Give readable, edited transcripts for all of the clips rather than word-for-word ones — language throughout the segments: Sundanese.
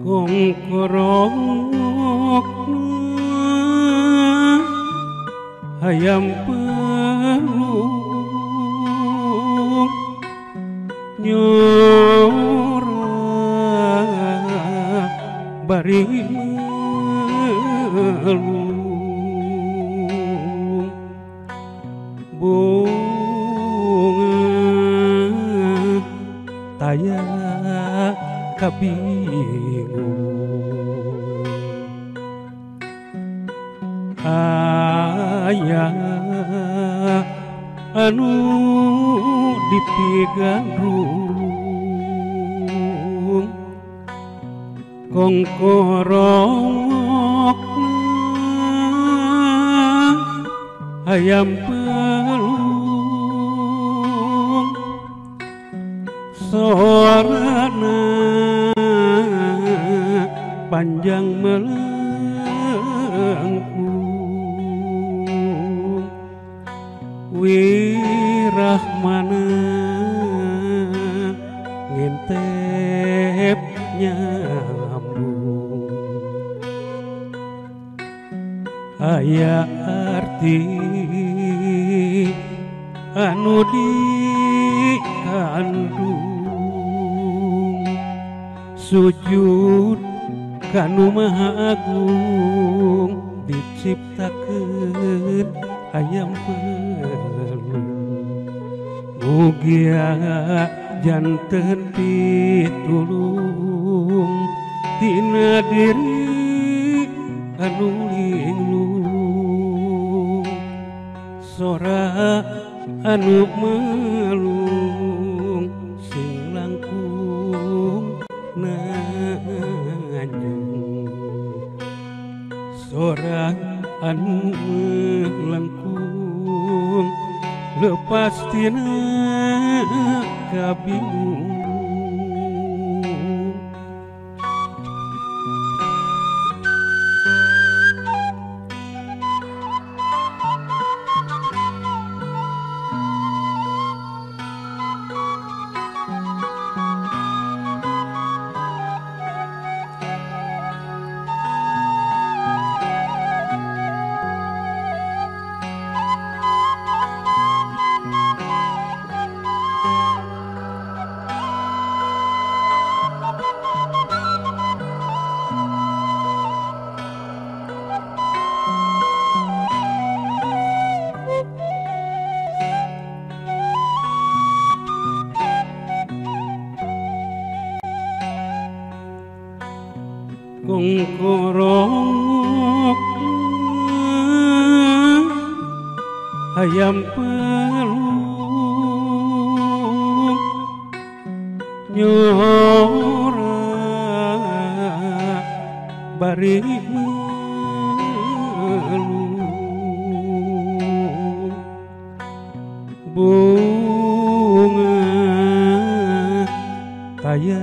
Kongkorongok hayam pelung nyora bari melung bunga taya kabingung aya anu dipigandrung kongkorongok hayam pelung sorana panjang melengkung wirahmana ngentep nyambung aya arti anu dikandung sujud kanu Maha Agung diciptakeun hayam pelung mugia janten pitulung tina diri anu linglung sora anu melung sing langkung nanjung sora anu langkung lepas tina kabingung. Kongkorongok hayam pelung nyora bari melung bunga taya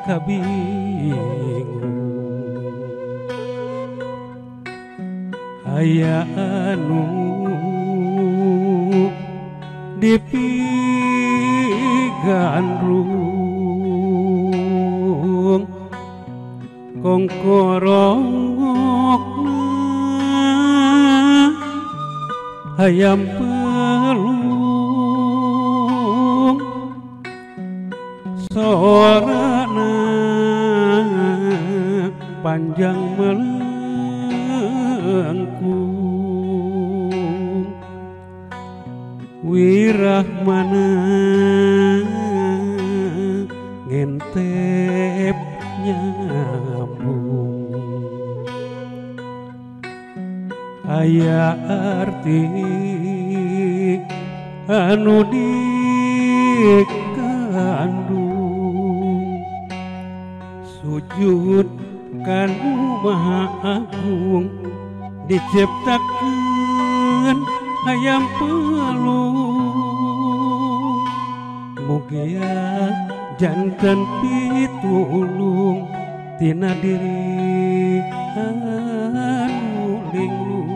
kabingung aya anu dipigandrung kongkorongok hayam pelung sorana panjang melengkung wirahmana ngentep nyambung aya arti anu dikandung sujud kanu Maha Agung diciptakeun hayam pelung mugia janten pitulung tina diri anu linglung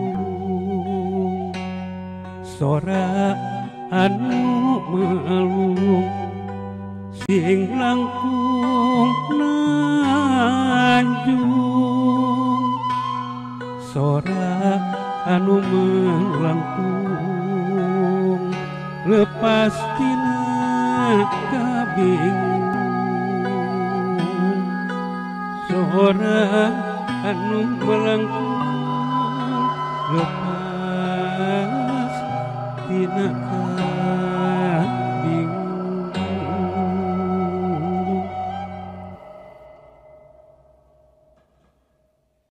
sora anu melung sing langkung. Sora anu melangkung lepas tina kabingung. Sora anu melangkung lepas tina kabingung.